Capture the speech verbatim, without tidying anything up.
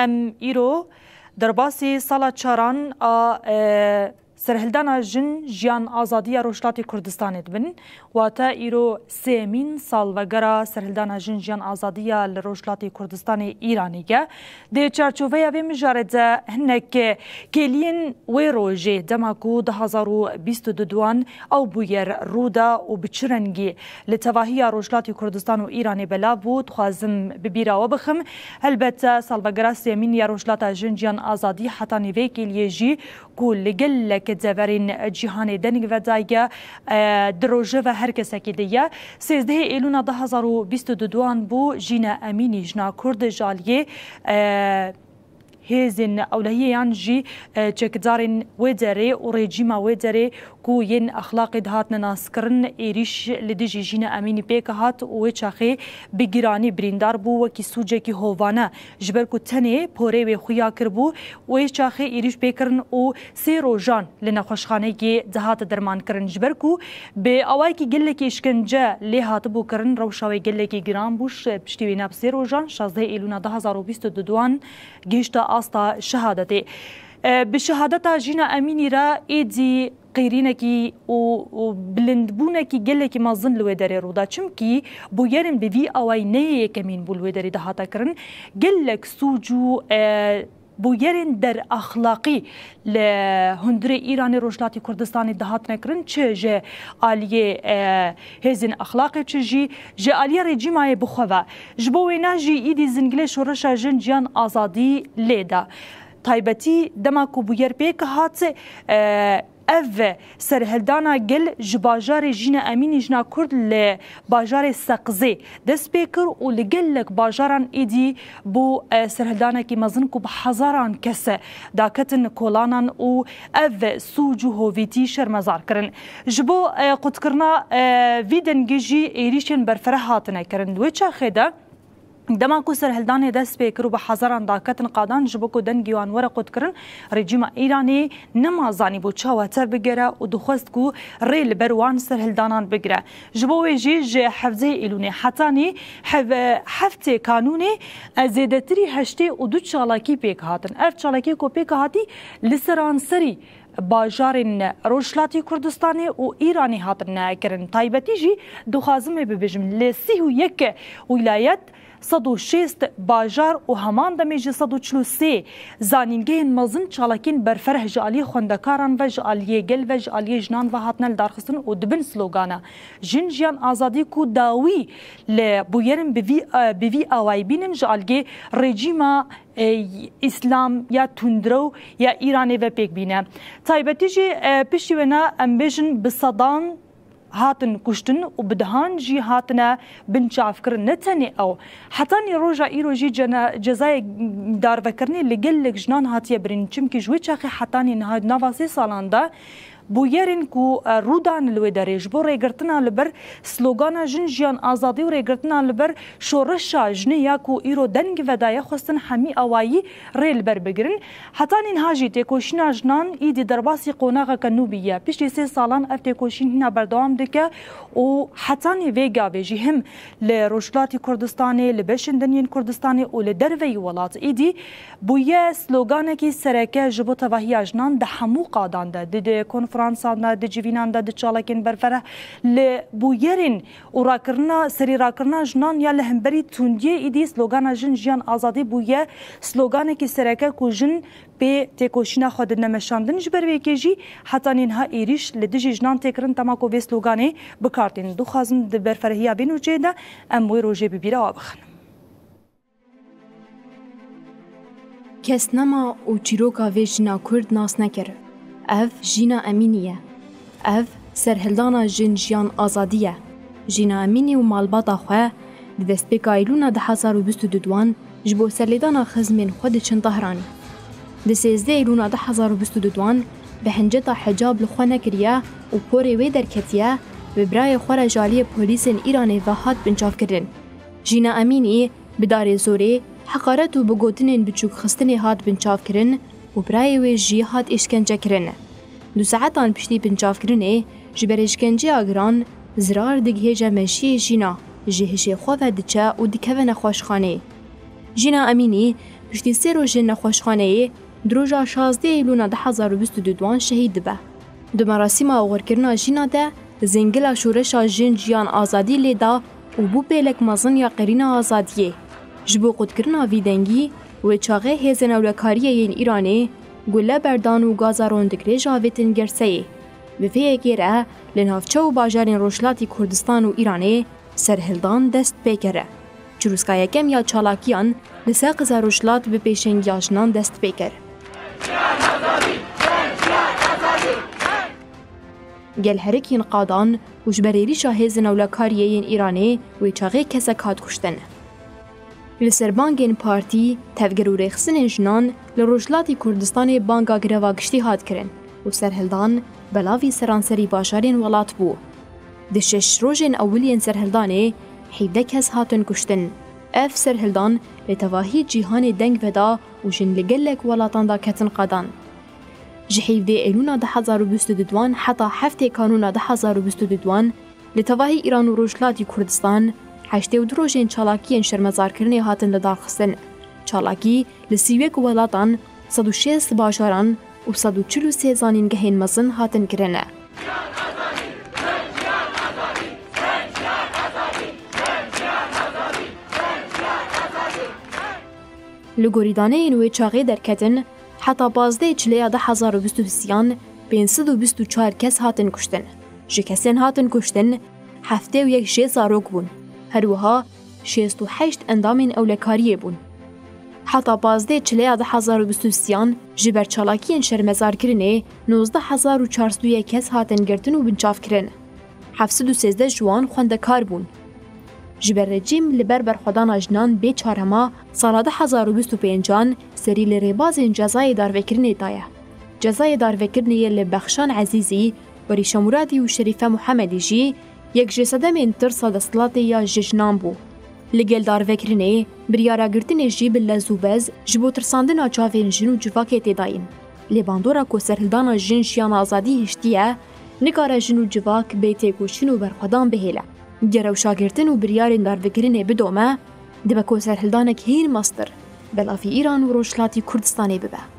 Em îro derbasî sala çaran a, e, serhildana jin, jiyan, azadî ya Rojhilatê Kurdistanê dibin. Wate îro sêyemîn salvegera serhildana jin, jiyan, azadî ya li Rojhilatê Kurdistanê Îranê ye. Di çarçoveya vê mijarê de hinek kêliyên wê rojê, dema ku du hazar û bîst û duduan ew bûyer rû da û bi çi rengî li tevahiya Rojhilatê Kurdistan û Îranê belav bû, dixwazim bi bîra we bixim. Helbet salvegera sêyemîn ya Rojhilata Jin, Jiyan, Azadî hetanî vê kêliyê jî ku li gelek deverên cîhanê deng vedaye, e, di rojeve her kesekî de ye. Sêzdehê Êlûna du hazar û bîst û duduan bû Jîna Emînî, jina Kurd, ji aliyê, e, hêzên ewlehiyê yan jî, e, çekdarên wê derê û rejîma wê derê ku yên exlaqê dihatine naskirin, êrîş li dijî Jîna Emînî pêk hat û wê çaxê bi giranî birîndar bû, wekî sûcekî hovane, ji ber ku tenê porê wê xuya kiribû, wê çaxê êrîş pê kirin û sê rojan li nexweşxaneyekê dihate dermankirin. Ji ber ku bi awayekî gelekî îşkence lê hatibû kirin, rewşa wê gelekî giran bû. Ş-, piştî wêna bi sê rojan, şazdehê Êlûna du hazar û bîst û duduan gihişte asta şehadetê. E, bi şehadeta Jîna Emînî re êdî qîrînekî û, û bilindbûnekî gelekî mezin li wê derê rû da. Çimkî bûyerên bi vî awayî ne yê yekemîn bû li wê derê dihate kirin. Gelek sûc û, e, bûyerên derexlaqî li hundirê Îranê, Rojhilatê Kurdistanê dihatine kirin, çi ji aliyê, e, hêzên exlaqê, çi jî ji aliyê rejîmayê bi xwe ve. Ji bo wêna jî îdî zingilê şoreşa jin, jiyan, azadî lê da. Taybetî dema ku bûyer pêk hat, e, ev serhildana gel ji bajarê Jîna Emînî, jina Kurd, li bajarê Seqizê dest pê kir û li gelek bajaran êdî bû, e, serhildanekî mezin ku bi hezaran kes daketin kolanan û ev sûc û hovîtî şermezar kirin. Ji bo, e, qutkirina, e, vî dengê jî êrîşên berfireh hatine kirin. Di wê çaxê de, dema ku serhildanê dest pê kir û bi hezaran daketin qadan ji bo ku dengê wan were qutkirin, rejîma Îranê nema zanîbû çawa te bigere û dixwest ku rê li ber wan serhildanan bigire. Ji bo wê jî ji hevdehê Îlûnê hetanî hev-, heftê Kanûnê, e, zêdetirî heştê û du çalakî pêk hatin. Ev çalakî ku pêk hatî li seranserî bajarên Rojhilatê Kurdistanê û Îranê hatine kirin. Taybetî jî dixwazim ê bibêjim, li sî û yek wîlayet, sed û şêst bajar û heman demê jî sed û çil û sê zanîngehên mezin çalakiyên berfereh ji aliyê xwendekaran ve, ji aliyê gel ve, ji aliyê jinan ve hatine lidarxistin û dibin slogana Jin, Jiyan, Azadî ku dawî li bûyerên bi vî, bi vî awayî bînin ji aliyê rejîma, e, Îslam ya tundrew ya Îranê ve pêk bîne. Taybetî jî, e, piştî wêna em bêjin bi sedan hatin kuştin û bi dehan jî hatine binçavkirin. Ne tenê ew, hetanî roja îro jî cene-, cezayê darvekirinê li gelek jinan hatiye birîn. Çimkî ji wê çaxê hetanî niha di nava sê salan de bûyerên ku, e, rû dan li wê derê ji bo rêgirtina li ber slogana Jin, Jiyan, Azadî û rêgirtina li ber şoreşa jinê ya ku îro deng vedaye xwestin hemî awayî rê li ber bigirin. Hetanî niha jî têkoşîna jinan îdî derbasî qonaxeke nû bîye. Piştî sê salan ev têkoşîn hîna berdewam dike û hetanî vê gavê jî him li Rojhilatê Kurdistanê, li beşên din yên Kurdistanê û li derveyî welat îdî bûye sloganekî sereke ji bo tevahiya jinan di hemû qadan de, di, di konferansan de, di civînan de, di çalakên berfereh, li bûyerên û rakirina, serî rakirina jinan ya li hemberî tundiyê îdî slogana Jin, Jiyan, Azadî bûye sloganekî sereke ku jin pê têkoşîna xwe didine meşandin. Ji ber vê yekê jî hetanî niha êrîş li dijî jinan tê kirin, dema ku vê sloganê bi kar tên. Dixwazim di berferehiya vê nûçeyê de em wê rojê bi bîra we bixin. Kes nema û çîroka vê jina Kurd nas nekir. Ev Jîna Emînî ye. Ev serhildana Jin, Jiyan, Azadî ye. Jîna Emînî û malbata xwe di destpêka Eylûna du hezar û bîst û du duan ji bo serlêdana xizmên xwe diçin Tehranê. Di sêzdeh Eylûna du hezar û bîst û du duan bi hinceta hicab li xwe nekiriye û porê wê derketiye, bi birayê xwe re ji aliyê polîsên Îranê ve hat binçavkirin. Jîna Emînî bi darê zorê, heqaret û bi gotinên biçûkxistinê hat binçavkirin û birayê wê jî hat îşkencekirin. Du saetan piştî binçavkirinê ji ber îşkenceya giran zirar digihêje meşiyê Jîna, ji hişê xwe ve diçe û dikeve nexweşxanê. Jîna Emînî Piştî sê rojên nexweşxaneyê, di roja şazdeh Eylûna du hezar û bîst û du wan şehîd dibe. Di merasîma oxirkirina jîna de zingila şoreşa Jin Jiyan Azadî lê da û bû pêlek mezin ya qirîna azadiyê. Ji bo qutkirina vî dengî, wê çaxê hêzên ewlekariyê yên Îranê gule berdan û gaza rondigrêj avêtin gerseyê. Bi vê yekê re li navçe û bajarên Rojhilatî Kurdistan û Îranê serhildan dest pê kir. Çirûska yekem ya çalakiyan li Seqiza Rojhilat bi pêşengiya jinan dest pê kir. Gel herikîn qadan û ji ber êrîşa hêzên ewlekariyê yên Îranê wê çaxê kesek hat kuştin. Li ser bangên partî, tevger û rêxistinên jinan li Rojhilatî Kurdistanê banga greva giştî hat kirin û serhildan belavî seranserî bajarên welat bû. Di şeş rojên ewil yên serhildanê hevdeh kes hatin kuştin. Ev serhildan li tevahî cîhanê deng veda û jin li gelek welatan de ketin qadan. Ji hevdeh Eylûna du hezar û bîst û du wan heta heftê Kanûna du hezar û bîst û du wan li tevahî Îran û Rojhilatî Kurdistan heştê û du rojên çalakiyên şermezarkirinê hatin lidarxistin. Çalakî li sî û yek welatan, sed û şêst bajaran û sed û çil û sê zanîngehên mezin hatin kirin. Li gorî daneyên wê çaxê derketin, heta pazdeh Çileya du hezar û bîst û sêyan pênc sed û bîst û çar kes hatin kuştin. Ji kesên hatin kuştin, heftê û yek jê zarok bûn. Her wiha şêst û heşt endamên ewlekariyê bûn. Heta pazdeh Çileya du hezar û bîst û sêyan ji ber çalakiyên şermezarkirinê nozdeh hezar û çar sed û yek kes hatin girtin û binçavkirin. Heft sed û sêzdeh ji wan xwendekar bûn. Ji ber rejîm li ber berxwedana jinan bê çarema sala du hezar û bîst û pêncan serî li rêbazên cezayê darvekirinê daye. Cezayê darvekirinê yê li Bexşan Ezîzî, Berîşe Muradî û Şerîfe Muhemedî jî yek ji sedemên tirsa desthilatê ya ji jinan bû. Li gel darvekirinê, biryara girtinê jî bi lez û bez ji bo tirsandina çavên jin û civakê tê dayîn. Lê bandora ku serhildana Jin Jiyan Azadî hiştiye, nikare jin û civak bê têkoşîn û berxwedan bihêle. Ger rewşa girtin û biryarên darvekirinê bidome, dibe ku serhildanek hîn mestir belavî Îran û Rojhilatî Kurdistanê bibe.